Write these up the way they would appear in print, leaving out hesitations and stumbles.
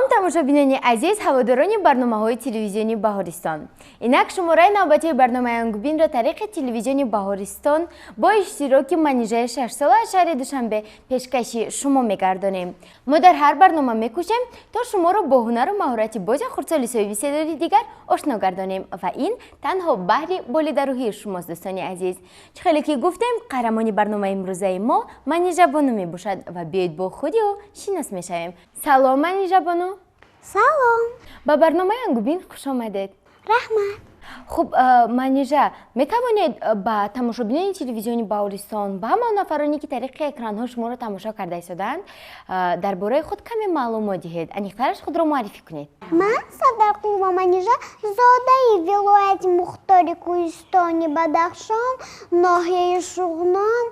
Салом, тамошобинони азиз, ҳаводорони барномаҳои телевизиони Баҳористон. Инак шумораи навбатии барномаи Ангубинро тариқи телевизиони Баҳористон бо иштироки Манижаи шашсола аз шаҳри Душанбе пешкаши шумо мегардонем. Мо дар ҳар барнома мекӯшем, то шуморо бо ҳунару маҳорати бози хурдсоли соҳиби истеъдоди дигар ошно гардонем ва ин танҳо баҳри болидарӯҳии шумост, дӯстони азиз. Чӣ хеле ки гуфтем, қаҳрамони барномаи имрӯзаи мо Манижа бону мебошад ва биёед, бо худи ӯ шинос мешавем. Салом, Манижа бону. Салом. Ба барномаи Ангубин хуш омадед. Раҳмат. Хуб, Манижа, метавонед ба тамошобинони телевизиони Баҳористон, ба ҳама нафароне, ки тариқи экранҳо шуморо тамошо карда истодаанд, дар бораи худ каме маълумот диҳед, аниқтараш худро муаррифӣ кунед? Ман Садарқулова Манижа, зодаи вилояти мухтори кӯҳистони Бадахшон, ноҳияи Шуғнон,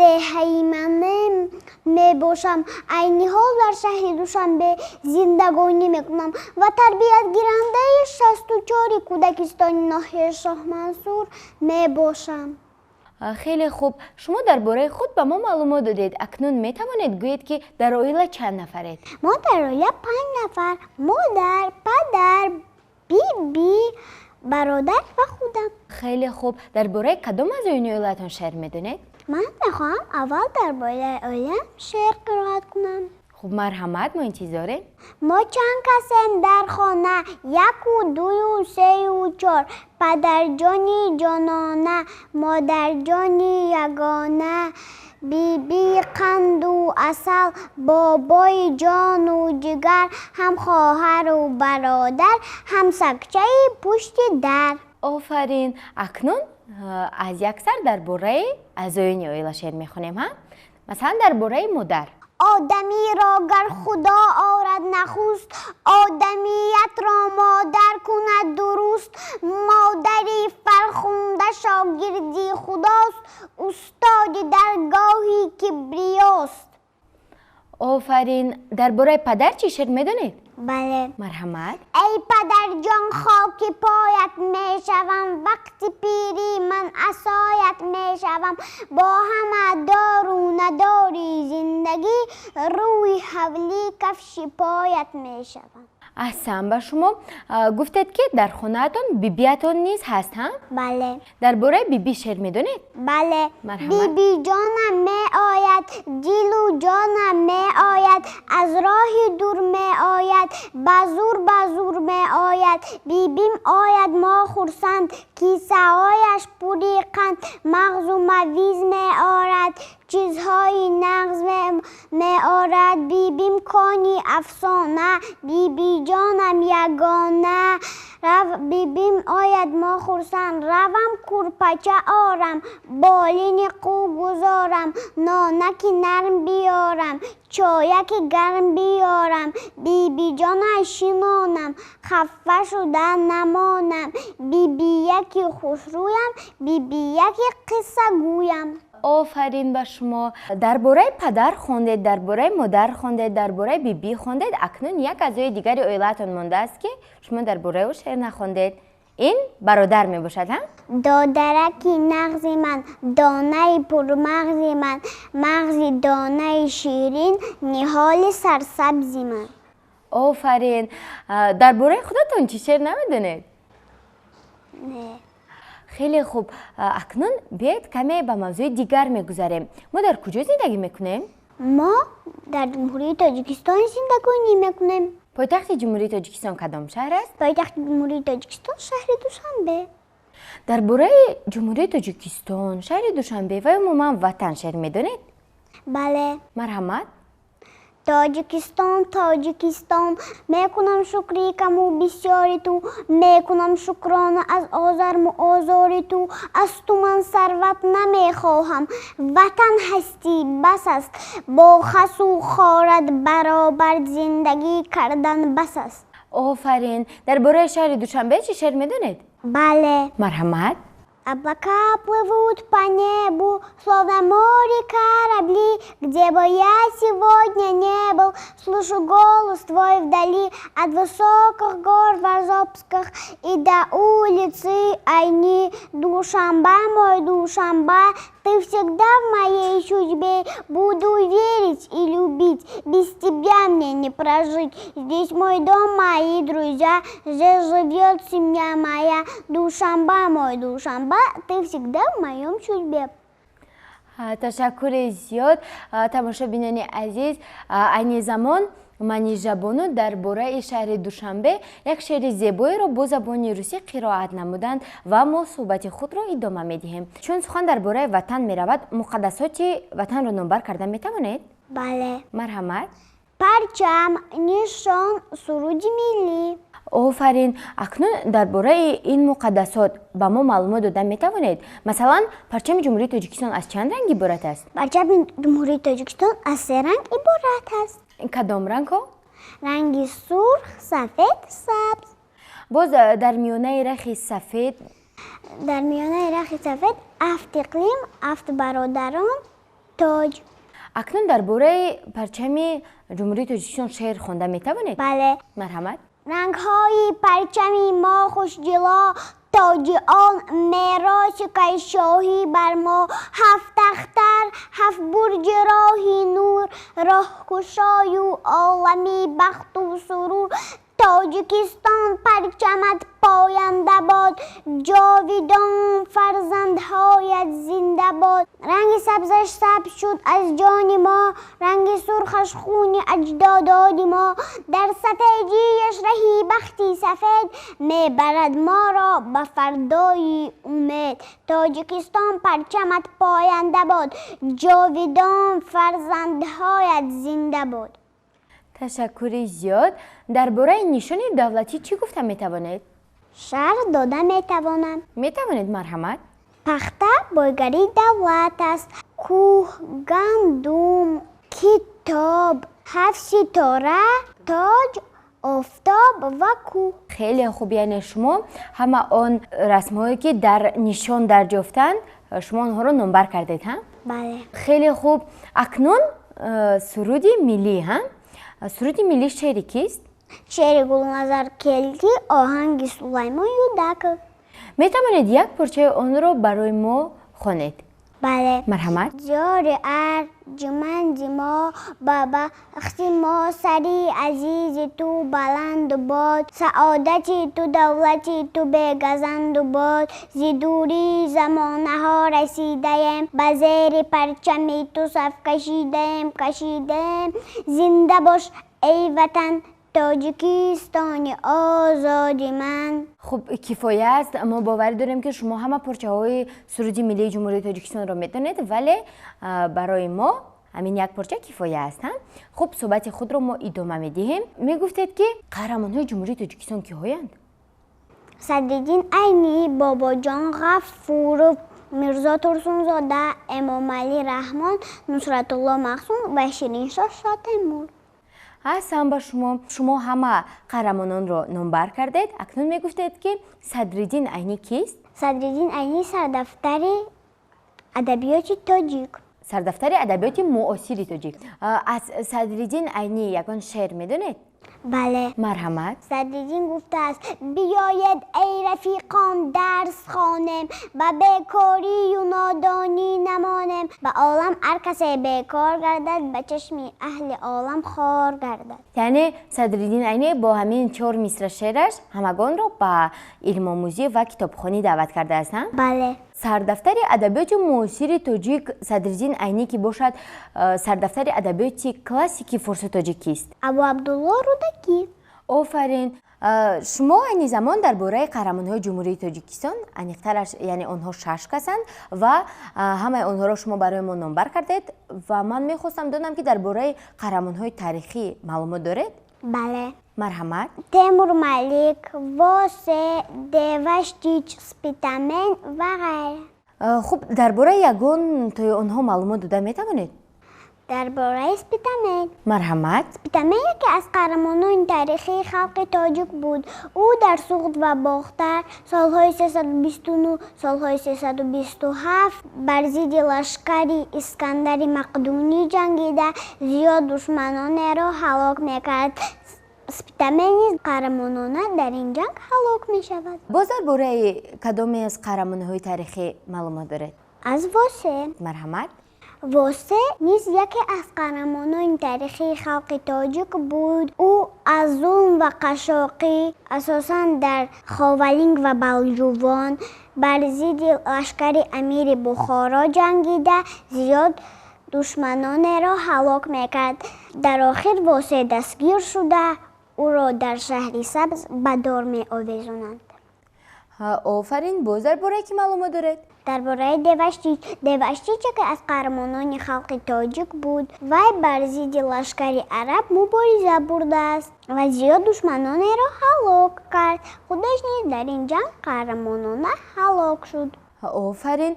деҳаи Мане мебошам. Айни ҳол дар шаҳри Душанбе зиндагонӣ мекунам ва тарбиятгирандаи 64-и кӯдакистони ноҳияи Шоҳмансур мебошам. Хеле хуб, шумо дар бораи худ ба мо маълумот додед. Акнун метавонед гӯед, ки дар оила чанд нафаред? Мо дар оила панҷ нафар: модар, падар, биби, бародар ва худам. Хеле хуб, дар бораи кадом аъзоёни оилаатон шеър медонед? Ман мехоҳам аввал дар бораи оилаам шеър қироат кунам. Хуб, марҳамат, мо интизорем. Мо чанд касем дар хона? Яку, дую, сею, чор. Падарҷони ҷонона, модарҷони ягона, биби қанду асал, бобои ҷону ҷигар, ҳам хоҳару бародар, ҳам сагчаи пушти дар. Офарин! Акнун аз як сар дар бораи аъзоёни оила шеър мехонем, ҳа, масалан, дар бораи модар. Одамиро гар Худо орад нахуст, одамиятро модар кунад дуруст. Модари фархунда шогирди худост, устоди даргоҳи кибриёст. Офарин! Дар бораи падар чӣ шеър медонед? Бале. Марҳамат. Эй падарҷон, хоки поят мешавам, вақти пирӣ ман асоят мешавам. Бо ҳама дору надори зиндагӣ, рӯи ҳавлӣ кафши поят мешавам. Аҳсан ба шумо. Гуфтед, ки дар хонаатон бибиятон низ ҳаст, ҳа? Бале. Дар бораи биби шеър медонед? Бале. Марҳамат. Бибиҷонам меояд, дилу ҷонам меояд, аз роҳи дур меояд, ба зур, ба зур меояд. Бибим ояд, мо хурсанд, кисаҳояш пури қанд, мағзу мавиз меорад, чизҳои нағз меорад. Бибим кони афсона, бибиҷонам ягона. Бибим ояд, мо хурсанд. Равам курпача орам, болини қӯ гузорам, нонаки нарм биёрам, чояки гарм биёрам, бибиҷона шинонам, хафа шуда намонам. Бибияки хушрӯям, бибияки қиссагӯям. Офарин ба шумо! Дар бораи падар хондед, дар бораи модар хондед, дар бораи бибӣ хондед. Акнун як аъзои дигари оилаатон мондааст, ки шумо дар бораи ӯ шеър нахондед. Ин бародар мебошад, ҳа? Додараки нағзи ман, донаи пурмағзи ман, мағзи донаи ширин, ниҳоли сарсабзи ман. Офарин! Дар бораи худатон чӣ шеър намедонед? Не. Хеле хуб, акнун биёед, каме ба мавзӯи дигар мегузарем. Мо дар куҷо зиндагӣ мекунем? Мо дар Ҷумҳурии Тоҷикистон зиндагонӣ мекунем. Пойтахти Ҷумҳурии Тоҷикистон кадом шаҳр аст? Пойтахти Ҷумҳурии Тоҷикистон шаҳри Душанбе. Дар бораи Ҷумҳурии Тоҷикистон, шаҳри Душанбе ва умуман ватан шеър медонед? Бале. Марҳамат. Тоҷикистон, Тоҷикистон, мекунам шукри каму бисёри ту, мекунам шукрона аз озарму озори ту. Аз ту ман сарват намехоҳам, ватан ҳастӣ, бас аст. Бо хасу хорат баробар зиндагӣ кардан бас аст. Офарин! Дар бораи шаҳри Душанбе чӣ шеър медонед? Бале. Марҳамат. Облака плывут по небу, словно море корабли. Где бы я сегодня не был, слышу голос твой вдали. От высоких гор Варзобских и до улицы Айни. Душанба, мой Душанба, ты всегда в моей судьбе. Буду верить и любить, без тебя мне не прожить. Здесь мой дом, мои друзья, здесь живет семья моя. Душанба, мой Душанба, ты всегда в моем судьбе. Ташаккури зиёд, тамошобинони азиз. Айни замон Манижабону дар бораи шаҳри Душанбе як шеъри зебоеро бо забони русӣ қироат намуданд ва мо суҳбати худро идома медиҳем. Чун сухан дар бораи ватан меравад, муқаддасоти ватанро номбар карда метавонед? Бале. Марҳамат. Парчам, нишон, суруди миллӣ. Офарин. Акнун дар бораи ин муқаддасот ба мо маълумот дода метавонед? Масалан, парчами Ҷумҳурии Тоҷикистон аз чанд ранг иборат аст? Парчами Ҷумҳурии Тоҷикистон аз се ранг иборат аст. Кадом рангҳо? Ранги сурх, сафед, сабз. Боз дар миёнаи рахи сафед? Дар миёнаи рахи сафед ҳафт иқлим, ҳафт бародарон, тоҷ. Акнун дар бораи парчами Ҷумҳурии Тоҷикистон шеър хонда метавонед? Бале. Марҳамат. Рангҳои парчами мо хушҷило, тоҷи он мероси кайшоҳӣ бар мо. Ҳафт ахтар, ҳафт бурҷи роҳи нур, роҳкушою олами бахту сурур. Тоҷикистон, парчамат поянда бод, ҷовидон фарзандҳоят зинда бод. Ранги сабзаш сабз шуд аз ҷони мо, ранги сурхаш хуни аҷдодони мо. Дар сафедиаш раҳи бахти сафед мебарад моро ба фардои умед. Тоҷикистон, парчамат поянда бод, ҷовидон фарзандҳоят зинда бод. Ташаккури зиёд. Дар бораи нишони давлатӣ чӣ гуфта метавонед? Шарҳ дода метавонам. Метавонед, марҳамат. Пахта бойгарии давлат аст. Кӯҳ, гандум, китоб, ҳафт ситора, тоҷ, офтоб ва кӯҳ. Хеле хуб. Яъне шумо ҳама он расмҳое, ки дар нишон дарҷ ёфтанд, шумо онҳоро номбар кардед, ҳа? Бале. Хеле хуб. Акнун суруди миллӣ, ҳа? Суруди миллӣ шеъри кист? Шеъри Гулназар Келдӣ, оҳанги Сулаймон Юдаков. Метавонед як порчаи онро барои мо хонед? Бале. Марҳамат. Диёри арҷуманди мо, ба бахти мо, сари азизи ту баланду бод, саодати ту, давлати ту бегазанду бод. Зи дурии замонаҳо расидаем, ба зери парчами ту саф кашидаем, кашидаем. Зинда бош, эй ватан, Тоҷикистони озоди ман. Хуб, кифоя аст. Мо боварӣ дорем, ки шумо ҳама порчаҳои суруди миллии Ҷумҳурии Тоҷикистонро медонед, вале барои мо ҳамин як порча кифоя аст. Хуб, суҳбати худро мо идома медиҳем. Мегуфтед, ки қаҳрамонҳои Ҷумҳурии Тоҷикистон киҳоянд? Садриддин Айнӣ, Бобоҷон Ғафуров, Мирзо Турсунзода, Эмомалӣ Раҳмон, Нусратулло Маҳсум ва Шириншоҳ Шотемур. Аҳсан ба шумо. Шумо ҳама қаҳрамононро номбар кардед. Акнун мегуфтед, ки Садриддин Айнӣ кист? Садриддин Айнӣ сардафтари адабиёти тоҷик. Сардафтари адабиёти муосири тоҷик. Аз Садриддин Айнӣ ягон шеър медонед? Бале. Марҳамат. Садриддин гуфтааст: биёед, эй рафиқон, дарс хонем, ба бекорию нодонӣ намонем. Ба олам ҳар касе бекор гардад, ба чашми аҳли олам хор гардад. Яъне Садриддин Айнӣ бо ҳамин чор мисра шеъраш ҳамагонро ба илмомӯзӣ ва китобхонӣ даъват кардааст, ҳа? Бале. Сардафтари адабиёти муосири тоҷик Садриддин Айнӣ ки бошад, сардафтари адабиёти классики форсу тоҷик кист? Абу Абдулло Рӯдакӣ. Офарин. Шумо айни замон дар бораи қаҳрамонҳои Ҷумҳурии Тоҷикистон, аниқтараш, яъне онҳо шаш касанд ва ҳамаи онҳоро шумо барои мо номбар кардед ва ман мехостам донам, ки дар бораи қаҳрамонҳои таърихӣ маълумот доред? Бале. Марҳамат. Темур Малик, Восе, Деваштич, Спитамен ва ғайра. Хуб, дар бораи ягон тои онҳо маълумот дода метавонед? Дар бораи Спитамен. Марҳамат. Спитамен яке аз қаҳрамонони таърихии халқи тоҷик буд. Ӯ дар Суғд ва Бохтар солҳои 329, солҳои 327 бар зидди лашкари Искандари Мақдунӣ ҷангида, зиёд душманонеро ҳалок мекард. Спитамен низ қаҳрамонона дар ин ҷанг ҳалок мешавад. Боз дар бораи кадоме аз қаҳрамонҳои таърихӣ маълумот доред? Аз Восе. Марҳамат. Восе низ яке аз қаҳрамонони таърихии халқи тоҷик буд. Ӯ аз зулм ва қашшоқӣ, асосан дар Ховалинг ва Балҷувон, бар зидди лашкари амири Бухоро ҷангида, зиёд душманонеро ҳалок мекард. Дар охир Восе дастгир шуда, ӯро дар шаҳри Сабз ба дор меовезонанд. Офарин. Боз дар бораи кӣ маълумот доред? Дар бораи Деваштич. Деваштич яке аз қаҳрамонони халқи тоҷик буд. Вай бар зидди лашкари араб мубориза бурдааст ва зиёд душманонеро ҳалок кард. Худаш низ дар ин ҷанг қаҳрамонона ҳалок шуд. Офарин.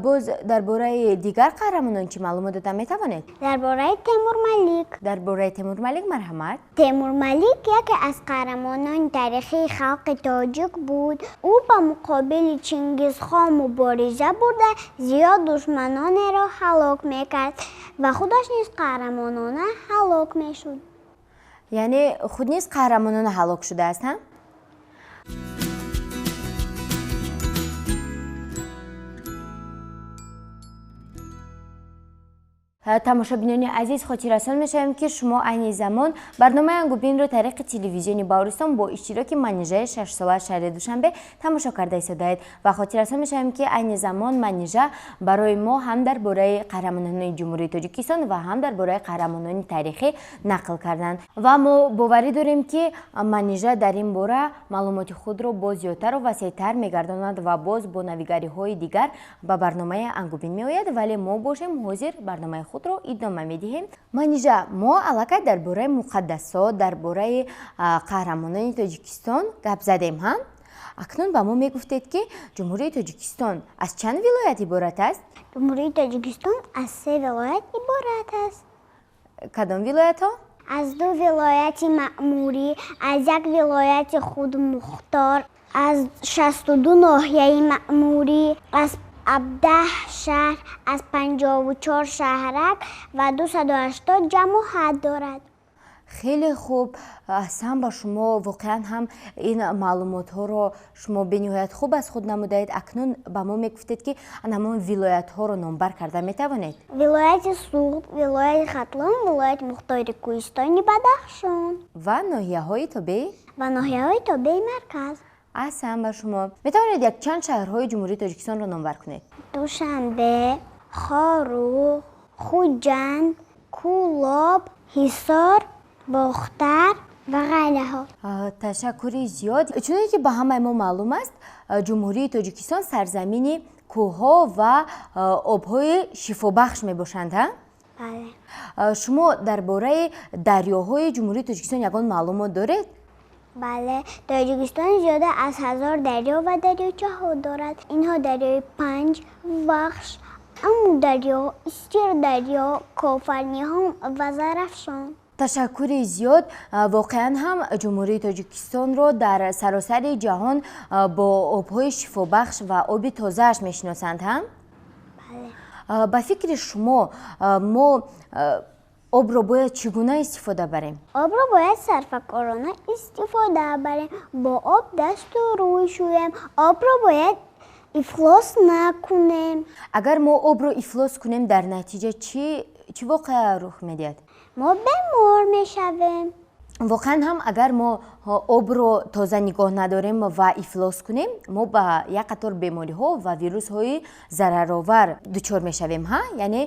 Боз дар бораи дигар қаҳрамонон чӣ маълумот дода метавонед? Дар бораи Темурмалик. Дар бораи Темурмалик марҳамат. Темурмалик яке аз қаҳрамонони таърихии халқи тоҷик буд. Ӯ ба муқобили Чингизхон мубориза бурда, зиёд душманонеро ҳалок мекард ва худаш низ қаҳрамонона ҳалок мешуд. Яъне худ низ қаҳрамонона ҳалок шудааст, ҳа? Тамошобинони азиз, хотиррасон мешавем, ки шумо айни замон барномаи Ангубинро тариқи телевизиони Баҳористон бо иштироки Манижаи шашсола шаҳри Душанбе тамошо карда истодаед ва хотиррасон мешавем, ки айни замон Манижа барои мо ҳам дар бораи қаҳрамонони Ҷумҳурии Тоҷикистон ва ҳам дар бораи қаҳрамонони таърихӣ нақл карданд ва мо боварӣ дорем, ки Манижа дар ин бора маълумоти худро боз зиёдтару васеътар мегардонад ва боз бо навигариҳои дигар ба барномаи Ангубин меояд, вале мо бошем ҳозир барномаи худро идома медиҳем. Манижа, мо аллакай дар бораи муқаддасот, дар бораи қаҳрамонони Тоҷикистон гап задем, ҳа? Акнун ба мо мегуфтед, ки Ҷумҳурии Тоҷикистон аз чанд вилоят иборат аст? Ҷумҳурии Тоҷикистон аз се вилоят иборат аст. Кадом вилоятҳо? Аз ду вилояти маъмурӣ, аз як вилояти худмухтор, аз 62 ноҳияи маъмурӣ, аз 17 шаҳр, аз 54 шаҳрак ва 280 ҷамоат дорад. Хеле хуб, аҳсан ба шумо. Воқеан ҳам ин маълумотҳоро шумо бениҳоят хуб аз худ намудаед. Акнун ба мо мегуфтед, ки ҳамон вилоятҳоро номбар карда метавонед? Вилояти Суғд, вилояти Хатлон, вилояти Мухтори Кӯҳистони Бадахшон ва ноҳияҳои тобеи ва ноҳияҳои тобеи марказ. Аҳсан ба шумо. Метавонед якчанд шаҳрҳои Ҷумҳурии Тоҷикистонро номбар кунед? Душанбе, Хоруғ, Хуҷанд, Кӯлоб, Ҳисор, Бохтар ва ғайраҳо. Ташаккури зиёд. Чуноне ки ба ҳамаи мо маълум аст, Ҷумҳурии Тоҷикистон сарзамини кӯҳҳо ва обҳои шифобахш мебошанд, ҳа? Бале. Шумо дар бораи дарёҳои Ҷумҳурии Тоҷикистон ягон маълумот доред? Бале, Тоҷикистон зиёда аз 1000 дарё ва дарёчаҳо дорад. Инҳо дарёи Панҷ, Вахш, Амударё, Истирдарё, Кофарниҳон ва Зарафшон. Ташаккури зиёд. Воқеан ҳам Ҷумҳурии Тоҷикистонро дар саросари ҷаҳон бо обҳои шифобахш ва оби тозааш мешиносанд, ҳа? Бале. Ба фикри шумо, мо обро бояд чӣ гуна истифода барем? Обро бояд сарфакорона истифода барем. Бо об дасту рӯй шӯем. Обро бояд ифлос накунем. Агар мо обро ифлос кунем, дар натиҷа чӣ воқеа рух медиҳад? Мо бемор мешавем. Воқеан ҳам агар мо обро тоза нигоҳ надорем ва ифлос кунем, мо ба як қатор бемориҳо ва вирусҳои зараровар дучор мешавем, ҳа? Яъне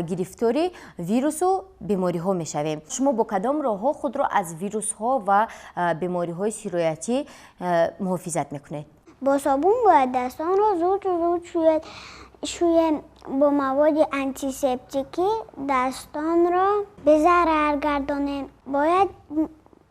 гирифтори вирусу бемориҳо мешавем. Шумо бо кадом роҳҳо худро аз вирусҳо ва бемориҳои сироятӣ муҳофизат мекунед? Бо собун бояд дастонро зуд зуд шӯем. Бо маводи антисептикӣ дастонро безарар гардонем. Бояд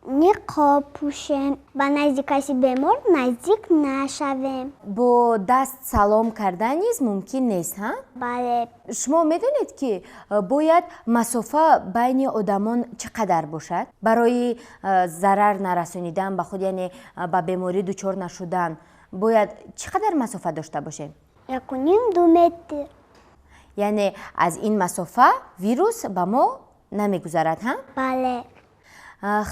Ниқоб пӯшем, ба назди каси бемор наздик нашавем. Бо даст салом кардан низ мумкин нест, ҳа? Бале. Шумо медонед, ки бояд масофа байни одамон чӣ қадар бошад барои зарар нарасонидан ба худ, яъне ба беморӣ дучор нашудан, бояд чӣ қадар масофа дошта бошем? 1,5-2 метр. Яъне аз ин масофа вирус ба мо намегузарад, ҳа? Бале.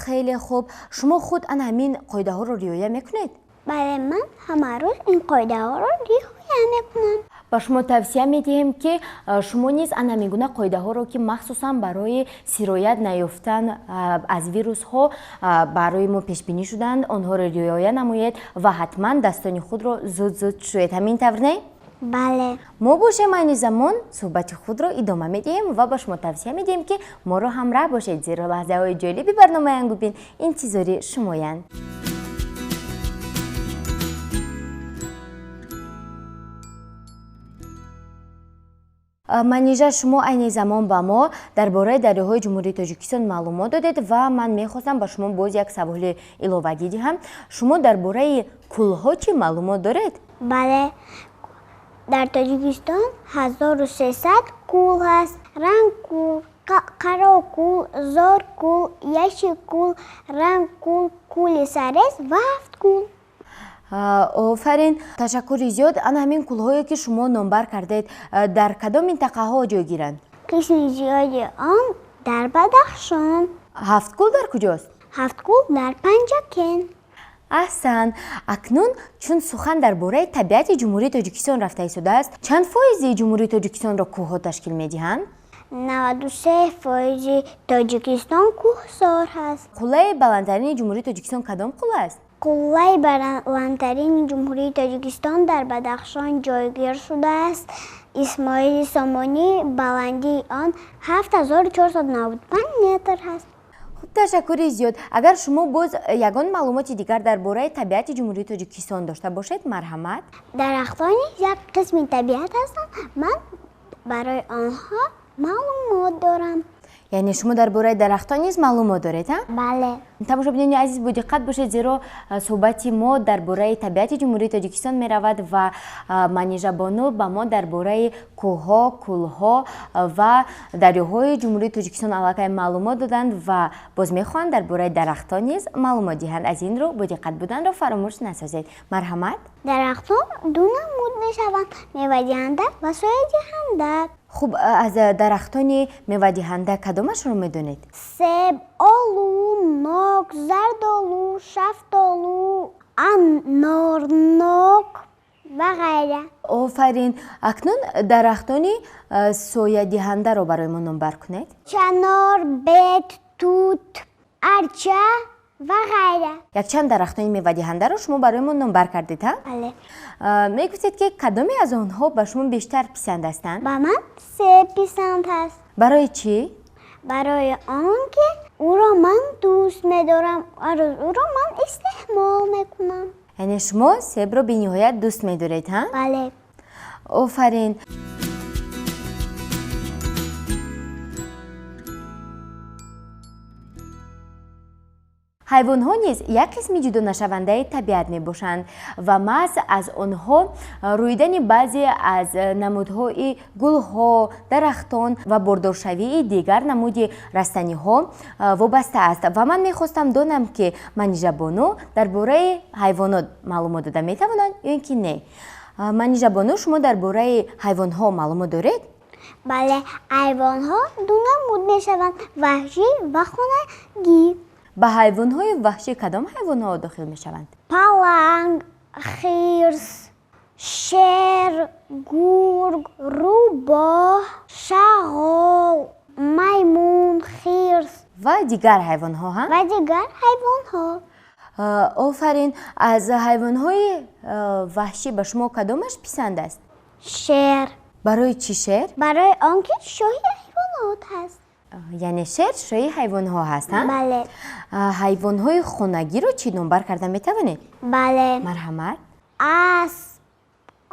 Хеле хуб. Шумо худ ана ҳамин қоидаҳоро риоя мекунед? Бале, ман ҳама рӯз ин қоидаҳоро риоя мекунам. Ба шумо тавсия медиҳем, ки шумо низ ана ҳамин гуна қоидаҳоро, ки махсусан барои сироят наёфтан аз вирусҳо барои мо пешбинӣ шуданд, онҳоро риоя намоед ва ҳатман дастони худро зуд-зуд шӯед. Ҳамин тавр, не? Бале. Мо бошем, айни замон суҳбати худро идома медиҳем ва ба шумо тавсия медиҳем, ки моро ҳамроҳ бошед, зеро лаҳзаҳои ҷолиби барномаи Ангубин интизори шумоянд. Манижа, шумо айни замон ба мо дар бораи дарёҳои Ҷумҳурии Тоҷикистон маълумот додед ва ман мехостам ба шумо боз як саволи иловагӣ диҳам. Шумо дар бораи кӯлҳо чӣ маълумот доред? Бале, дар Тоҷикистон 1300 кӯл ҳаст. Рангкӯл, Қарокӯл, Зоркӯл, Яшикӯл, Рангкӯл, кӯли Сарез ва Ҳафткӯл. Офарин, ташаккури зиёд. Ана ҳамин кӯлҳое, ки шумо номбар кардед, дар кадом минтақаҳо ҷойгиранд? Қисми зиёди он дар Бадахшон. Ҳафткӯл дар куҷост? Ҳафткӯл дар Панҷакент. Аҳсан. Акнун чун сухан дар бораи табиати Ҷумҳурии Тоҷикистон рафта истодааст, чанд фоизи Ҷумҳурии Тоҷикистонро кӯҳҳо ташкил медиҳанд? 93% Тоҷикистон кӯҳсор ҳаст. Қуллаи баландтарини Ҷумҳурии Тоҷикистон кадом қулла аст? Қуллаи баландтарини Ҷумҳурии Тоҷикистон дар Бадахшон ҷойгир шудааст. Исмоили Сомонӣ, баландии он 7495 метр ҳаст. Хуб, ташаккури зиёд. Агар шумо боз ягон маълумоти дигар дар бораи табиати Ҷумҳурии Тоҷикистон дошта бошед, марҳамат. Дарахтон низ як қисми табиат ҳастанд. Ман барои онҳо маълумот дорам. Яъне шумо дар бораи дарахтон низ маълумот доред, ҳа? Бале. Тамошобинони азиз, бо диққат бошед, зеро суҳбати мо дар бораи табиати Ҷумҳурии Тоҷикистон меравад ва Манижабону ба мо дар бораи кӯҳҳо, кӯлҳо ва дарёҳои Ҷумҳурии Тоҷикистон аллакай маълумот доданд ва боз мехоҳанд дар бораи дарахтон низ маълумот диҳанд. Аз ин рӯ бо диққат буданро фаромӯш насозед. Марҳамат. Дарахтон ду намуд мешаванд: мевадиҳанда ва соядиҳанда. Хуб, аз дарахтони мевадиҳанда кадомашро медонед? Себ, олу, нок, зардолу, шафтолу, анор, нок ва ғайра. Офарин. Акнун дарахтони соядиҳандаро барои мо номбар кунед. Чанор, бед, тут, арча ва ғайра. Якчанд дарахтони мевадиҳандаро шумо барои мо номбар кардед, ҳа? Бале. Мегуфтед, ки кадоме аз онҳо ба шумо бештар писанд ҳастанд? Ба ман себ писанд ҳаст. Барои чӣ? Барои он ки ӯро ман дӯст медорам ва ӯро ман истеъмол мекунам. Яъне шумо себро бениҳоят дӯст медоред, ҳа? Бале. Офарин. Ҳайвонҳо низ як қисми ҷудонашавандаи табиат мебошанд ва маҳз аз онҳо рӯидани баъзе аз намудҳои гулҳо, дарахтон ва бордоршавии дигар намуди растаниҳо вобаста аст. Ва ман мехостам донам, ки Манижабону дар бораи ҳайвонот маълумот дода метавонанд ё ин ки не. Манижабону, шумо дар бораи ҳайвонҳо маълумот доред? Бале, ҳайвонҳо ду намуд мешаванд: ваҳшӣ ва хонагӣ. Ба ҳайвонҳои ваҳшӣ кадом ҳайвонҳо дохил мешаванд? Паланг, хирс, шер, гург, рӯбоҳ, шағол, маймун, хирс ва дигар ҳайвонҳо, ҳа? Ва дигар ҳайвонҳо. Офарин. Аз ҳайвонҳои ваҳшӣ ба шумо кадомаш писанд аст? Шер. Барои чӣ шер? Барои он ки шоҳи ҳайвонот ҳаст. Яъне шер шоҳи ҳайвонҳо ҳаст, ҳа? Бале. Ҳайвонҳои хонагиро чӣ номбар карда метавонед? Бале. Марҳамат. Асп,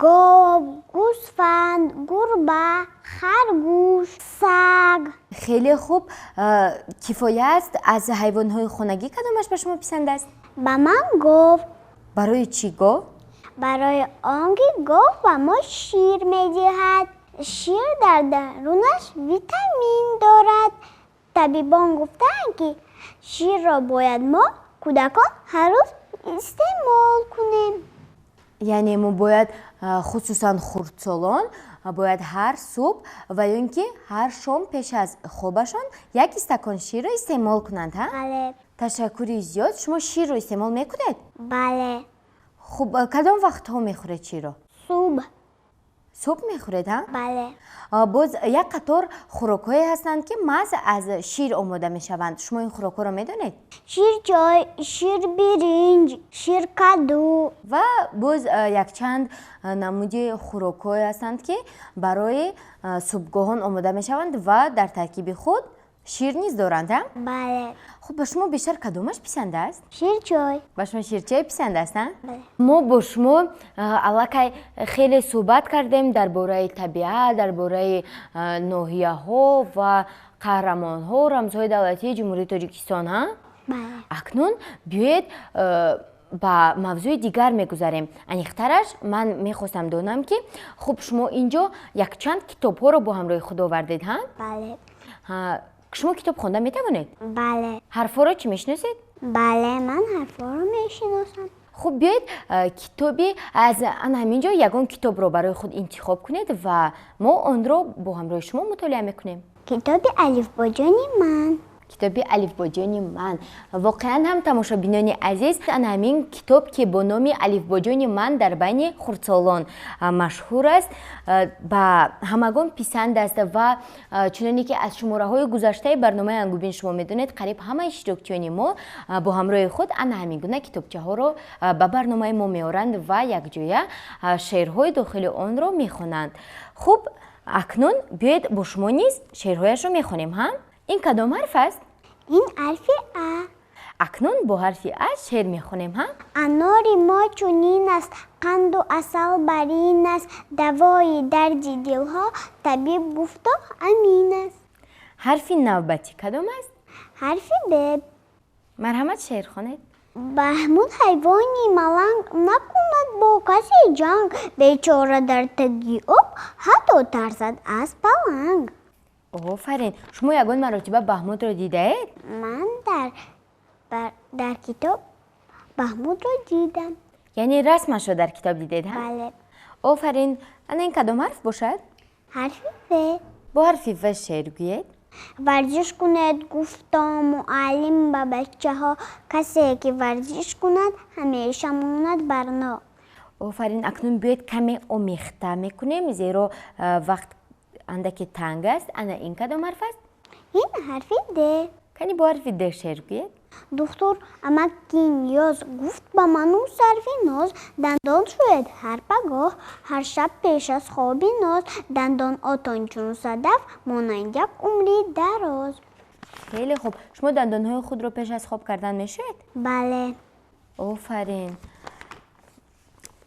Гов, гӯсфанд, гурба, харгӯш, саг. Хеле хуб, кифоя аст. Аз ҳайвонҳои хонагӣ кадомаш ба шумо писанд аст? Ба ман гов. Барои чӣ гов? Барои он ки гов ба мо шир медиҳад. Шир дар дарунаш витамин дорад. Табибон гуфтаанд, ки ширро бояд мо кӯдакон ҳар рӯз истеъмол кунем. Яъне мо бояд, хусусан хурдсолон, бояд ҳар субҳ ва ё ин ки ҳар шом пеш аз хобашон як истакон ширро истеъмол кунанд, ҳа? Бале. Ташаккури зиёд. Шумо ширро истеъмол мекунед? Бале. Хуб, кадом вақтҳо мехӯред ширро? Субҳ. Субҳ мехӯред, ҳа? Бале. Боз як қатор хӯрокҳое ҳастанд, ки маҳз аз шир омода мешаванд. Шумо ин хӯрокҳоро медонед? Ширчой, ширбиринҷ, ширкаду. Ва боз якчанд намуди хӯрокҳое ҳастанд, ки барои субҳгоҳон омода мешаванд ва дар таркиби худ шир низ доранд, ҳа? Бале. Хуб, ба шумо бештар кадомаш писанд аст? Ширчой. Ба шумо ширчой писанд аст, ҳа? Бале. Мо бо шумо аллакай хеле суҳбат кардем дар бораи табиат, дар бораи ноҳияҳо ва қаҳрамонҳо, рамзҳои давлатии Ҷумҳурии Тоҷикистон, ҳа? Бале. Акнун биёед ба мавзӯи дигар мегузарем. Аниқтараш ман мехостам донам, ки хуб, шумо инҷо якчанд китобҳоро бо ҳамроҳи худ овардед, ҳа? Бале. Шумо китоб хонда метавонед? Бале. Ҳарфҳоро чӣ мешиносед? Бале, ман ҳарфҳоро мешиносам. Хуб, биёед китоби аз ана ҳамин ҷо ягон китобро барои худ интихоб кунед ва мо онро бо ҳамроҳи шумо мутолиа мекунем. Китоби Алифбоҷони ман. Китоби Алифбоҷони ман. Воқеан ҳам, тамошобинони азиз, ана ҳамин китоб, ки бо номи Алифбоҷони ман дар байни хурдсолон машҳур аст, ба ҳамагон писанд аст ва чуноне ки аз шумораҳои гузаштаи барномаи Ангубин шумо медонед, қариб ҳамаи иштирокчиёни мо бо ҳамроҳи худ ана ҳамин гуна китобчаҳоро ба барномаи мо меоранд ва якҷоя шеърҳои дохили онро мехонанд. Хуб, акнун биёед бо шумо низ шеърҳояшро мехонем, ҳа? Ин кадом ҳарф аст? Ин ҳарфи А. Акнун бо ҳарфи А шеър мехонем, ҳа? Анори мо чунин аст, қанду асал барин аст, давои дарди дилҳо табиб гуфто амин аст. Ҳарфи навбатӣ кадом аст? Ҳарфи Б. Марҳамат, шеър хонед. Баҳмуд ҳайвони маланг накунад бо касе ҷанг, бечора дар таги об ҳатто тарсад аз паланг. Офарин. Шумо ягон маротиба Баҳмудро дидаед? Ман дар китоб Баҳмудро дидам. Яъне расмашро дар китоб дидед, ҳа? Бале. Офарин. Ана ин кадом ҳарф бошад? Ҳарфи В. Бо ҳарфи В шеър гӯед. Варзиш кунед, гуфто муаллим ба бачаҳо, касе ки варзиш кунад ҳамеша монад барно. Офарин. Акнун биёед каме омехта мекунем, зеро вақт андаке танг аст. Ана ин кадом ҳарф аст? Ин ҳарфи Д. Кани бо ҳарфи Д шеър гӯед. Духтур амаки Ниёз гуфт ба ману сарфи ноз, дандон шӯед ҳар пагоҳ, ҳар шаб пеш аз хоби ноз, дандон отон чун садаф монанд як умри дароз. Хеле хуб. Шумо дандонҳои худро пеш аз хоб кардан мешӯед? Бале. Офарин.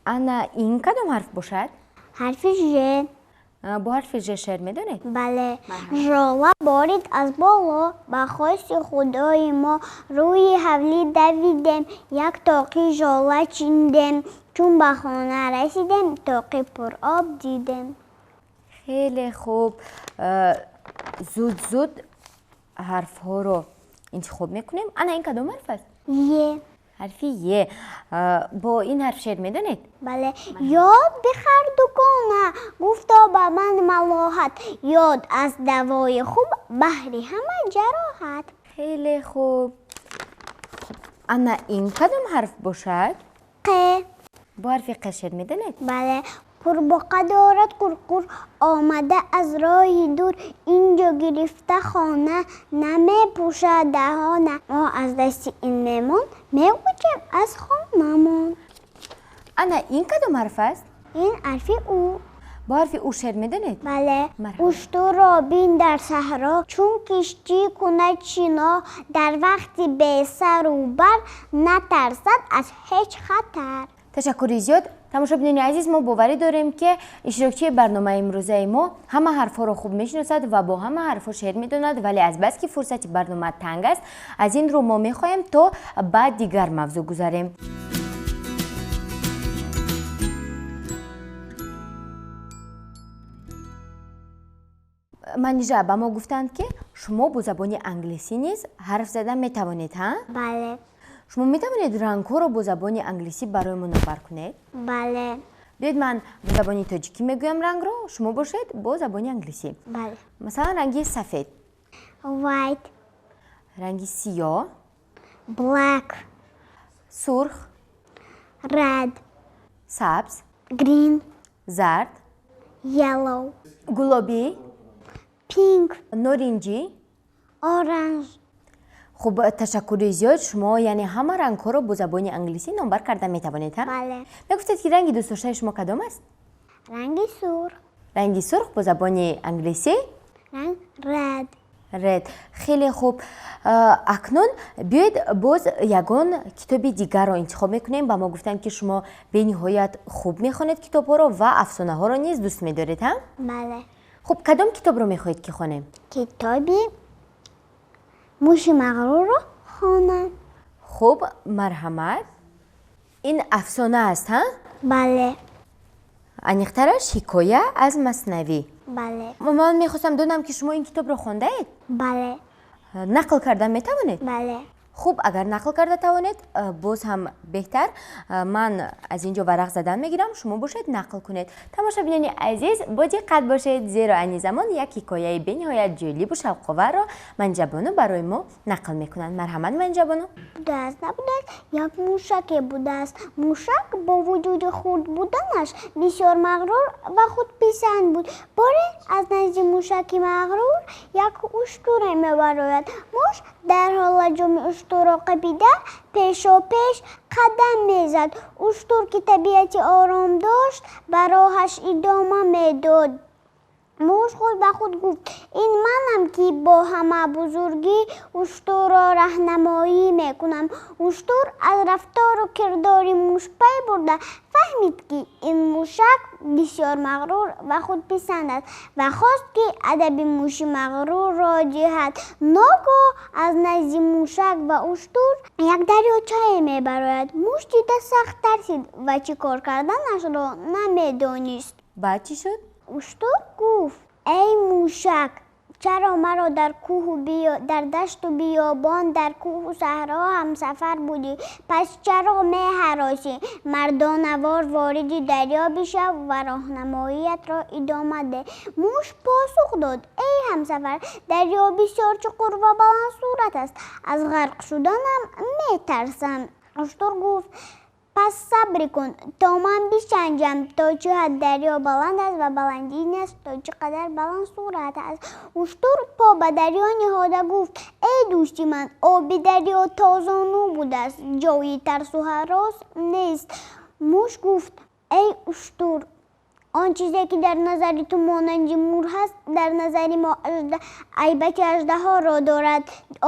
Ана ин кадом ҳарф бошад? Ҳарфи Ж. Бо ҳарфи Ж шеър медонед? Бале. Жола борид аз боло ба хости худои мо, рӯи ҳавлӣ давидем, як тоқи жола чиндем, чун ба хона расидем, тоқи пуроб дидем. Хеле хуб. Зуд зуд ҳарфҳоро интихоб мекунем. Ана ин кадом ҳарф аст? Е. Ҳарфи Е. Бо ин ҳарф шеър медонед? Бале. Ёд бихар дукона, гуфто ба ман малоҳат, ёд аз давои хуб баҳри ҳама ҷароҳат. Хеле хуб. Ана ин кадом ҳарф бошад? Қ. Бо ҳарфи Қ шеър медонед? Бале. Қурбоқа дорад қурқур, омада аз роҳи дур, инҷо гирифта хона, намепӯшад даҳона. Мо аз дасти ин меҳмон мегӯчем аз хонамон. Ана ин кадом ҳарф аст? Ин ҳарфи У. Бо ҳарфи У шеър медонед? Бале. Марҳамат. Уштурро бин дар саҳро, чун киштӣ кунад шино, дар вақти бесару бар натарсад аз ҳеҷ хатар. Ташаккури зиёд. Тамошобинони азиз, мо боварӣ дорем, ки иштирокчии барномаи имрӯзаи мо ҳама ҳарфҳоро хуб мешиносад ва бо ҳама ҳарфҳо шеър медонад, вале азбаски фурсати барнома танг аст, аз ин рӯ мо мехоҳем то ба дигар мавзӯъ гузарем. Манижа, ба мо гуфтанд, ки шумо бо забони англисӣ низ ҳарф зада метавонед, ҳа? Бале. Шумо метавонед рангҳоро бо забони англисӣ барои мо номбар кунед? Бале. Биёед, ман бо забони тоҷикӣ мегӯям рангро, шумо бошед бо забони англисӣ. Бале. Масалан, ранги сафед. White. Ранги сиёҳ. Black. Сурх. Red. Сабз. Green. Зард. Yellow. Гулобӣ. Pink. Норинҷӣ. Orange. Хуб, ташаккури зиёд. Шумо яъне ҳама рангҳоро бо забони англисӣ номбар карда метавонед, ҳа? Бале. Мегуфтед, ки ранги дӯстдоштаи шумо кадом аст? Ранги сурх. Ранги сурх бо забони англисӣ? Ранг red. Red. Хеле хуб. Акнун биёед, боз ягон китоби дигарро интихоб мекунем. Ба мо гуфтанд, ки шумо бениҳоят хуб мехонед китобҳоро ва афсонаҳоро низ дӯст медоред, ҳа? Бале. Хуб, кадом китобро мехоҳед, ки хонем? Китоби муши мағрурро хонам. Хуб, марҳамат. Ин афсона аст, ҳа? Бале. Аниқтараш, ҳикоя аз маснавӣ. Бале. Ман мехостам донам, ки шумо ин китобро хондаед? Бале. Нақл карда метавонед? Бале. Хуб, агар нақл карда тавонед, боз ҳам беҳтар. Ман аз ин ҷо варақ задан мегирам, шумо бошед, нақл кунед. Тамошобинони азиз, бо диққат бошед, зеро айни замон як ҳикояи бениҳоят ҷолибу шавқоварро Манҷабону барои мо нақл мекунанд. Марҳамат, Манҷабону. Будааст, набудааст, як мушаке будааст. Мушак бо вуҷуди хурд буданаш бисёр мағрур ва худписанд буд. Боре аз назди мушаки мағрур як уштуре мебарояд. Муш дарҳол лаҷоми уштурро қапида, пешопеш қадам мезад. Уштур, ки табиати ором дошт, ба роҳаш идома медод. Муш худ ба худ гуфт: «Ин манам, ки бо ҳама бузургӣ уштурро раҳнамоӣ мекунам». Уштур аз рафтору кирдори муш пай бурда, фаҳмид, ки ин мушак бисёр мағрур ва худписанд аст ва хост, ки адаби муши мағрурро диҳад. Ногоҳ аз назди мушак ва уштур як дарёчае мебарояд. Муш дида сахт тарсид ва чӣ кор карданашро намедонист. Баъд чӣ шуд? Уштур гуфт: «Эй мушак, чаро маро дар кӯҳу дар дашту биёбон, дар кӯҳу саҳро ҳамсафар будӣ? Пас чаро меҳаросӣ? Мардонавор вориди дарё бишав ва роҳнамоиятро идома деҳ». Муш посух дод: «Эй ҳамсафар, дарё бисёр чуқур ва баландсурат аст, аз ғарқ шуданам метарсам». Уштур гуфт: «Пас сабр кун, то ман бисанҷам, то чӣ ҳад дарё баланд аст ва баландинаш то чӣ қадар баландсурат аст». Уштур по ба дарё ниҳода гуфт: «Эй дӯсти ман, оби дарё то зону будааст, ҷои тарсу ҳарос нест». Муш гуфт: «Эй уштур, он чизе, ки дар назари ту монанди мур ҳаст, дар назари мо ҳайбати аждаҳоро дорад.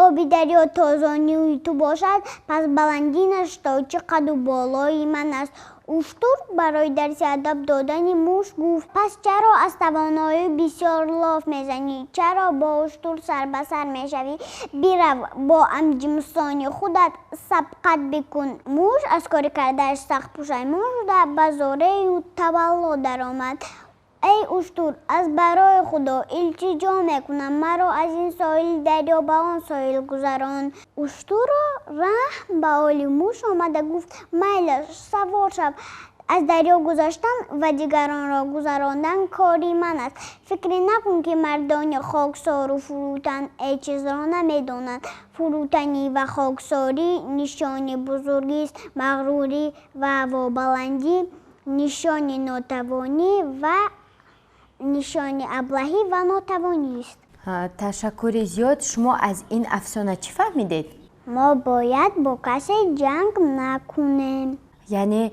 Оби дарё то зонуи ту бошад, пас баландинаш то чӣ қаду болои ман аст». Уштур барои дарси адаб додани муш гуфт: «Пас чаро аз тавоноӣ бисёр лоф мезанӣ? Чаро бо уштур сар ба сар мешавӣ? Бирав, бо ҳамҷинсони худат сабқат бикун». Муш аз кори кардааш сахт пушаймон шуда, ба зорею тавалло даромад: «Эй уштур, аз барои Худо илтиҷо мекунам, маро аз ин соҳили дарё ба он соҳил гузарон». Уштурро раҳм ба ҳоли муш омада, гуфт: «Майлаш, савор шав. Аз дарё гузаштан ва дигаронро гузарондан кори ман аст. Фикр накун, ки мардони хоксору фурӯтан ҳеҷ чизро намедонанд. Фурӯтанӣ ва хоксорӣ нишони бузургист. Мағрурӣ ва ҳавобаландӣ нишони нотавонӣ ва нишони аблаҳӣ ва нотавонист». Ташаккури зиёд. Шумо аз ин афсона чӣ фаҳмидед? Мо бояд бо касе ҷанг накунем. Яъне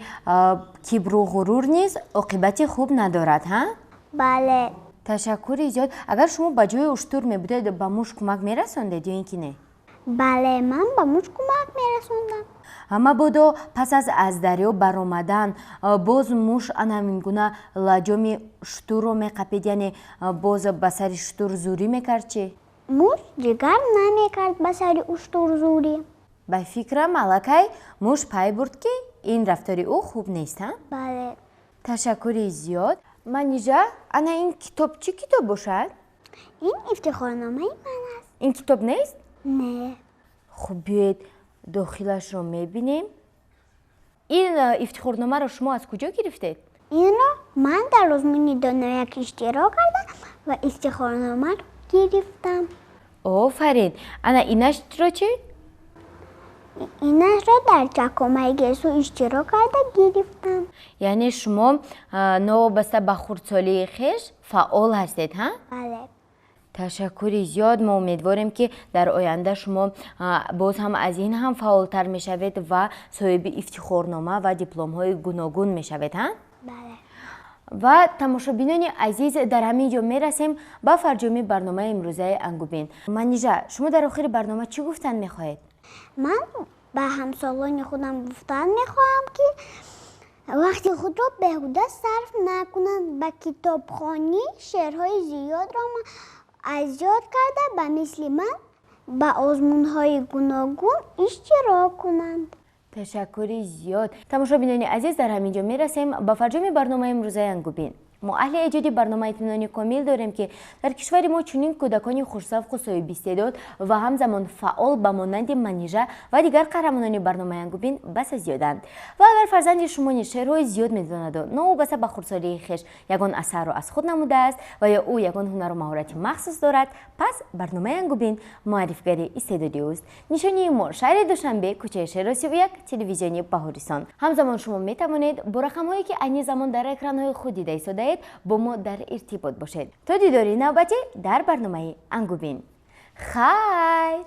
кибру ғурур низ оқибати хуб надорад, ҳа? Бале. Ташаккури зиёд. Агар шумо ба ҷои уштур мебудед, ба муш кӯмак мерасондед ё ин ки не? Бале, ман ба муш кӯмак мерасондам. Мабодо пас аз дарё баромадан боз муш ана ҳамин гуна лаҷоми шутурро меқапид, яъне боз ба сари шутур зӯрӣ мекард, чӣ? Муш дигар намекард ба сари уштур зӯрӣ. Ба фикрам, аллакай муш пай бурд, ки ин рафтори ӯ хуб нест, ҳа? Бале. Ташаккури зиёд. Манижа, ана ин китоб чӣ китоб бошад? Ин ифтихорномаи ман аст. Ин китоб нест? Не. Хуб, биёед, дохилашро мебинем. Ин ифтихорномаро шумо аз куҷо гирифтед? Инро ман дар озмуни Донояк иштирок кардам ва ифтихорномаро гирифтам. Офарин! Ана инашро чӣ? Инашро дар Чакомаи гесу иштирок карда гирифтам. Яъне шумо новобаста ба хурдсолии хеш фаъол ҳастед, ҳа? Бале. Ташаккури зиёд. Мо умедворем, ки дар оянда шумо боз ҳам аз ин ҳам фаъолтар мешавед ва соҳиби ифтихорнома ва дипломҳои гуногун мешавед, ҳа? Бале. Ва тамошобинони азиз, дар ҳамин ҷо мерасем ба фарҷоми барномаи имрӯзаи Ангубин. Манижа, шумо дар охири барнома чӣ гуфтан мехоҳед? Ман ба ҳамсолони худам гуфтан мехоҳам, ки вақти худро беҳуда сарф накунанд, ба китобхонӣ, шеърҳои зиёдро аз ёд карда, ба мисли ман ба озмунҳои гуногун иштирок кунанд. Ташаккури зиёд. Тамошобинони азиз, дар ҳамин ҷо мерасем ба фарҷоми барномаи имрӯзаи Ангубин. Мо аҳли эҷоди барнома итминони комил дорем, ки дар кишвари мо чунин кӯдакони хушзавқу соҳибистеъдод ва ҳамзамон фаъол ба монанди Манижа ва дигар қаҳрамонони барномаи Ангубин баса зиёданд. Ва агар фарзанди шумо низ шеърҳои зиёд медонаду новобаста ба хурдсолии хеш ягон асарро аз худ намудааст ва ё ӯ ягон ҳунару маҳорати махсус дорад, пас барномаи Ангубин муаррифгари истеъдоди ӯст. Нишонии мо: шаҳри Душанбе, кӯчаи Шеро 31, телевизиони Баҳористон. Ҳамзамон шумо метавонед бо рақамҳое, ки айни замон дар экранҳои худ дида истодаед, бо мо дар иртибот бошед. То дидори навбатӣ дар барномаи Ангубин, хайр!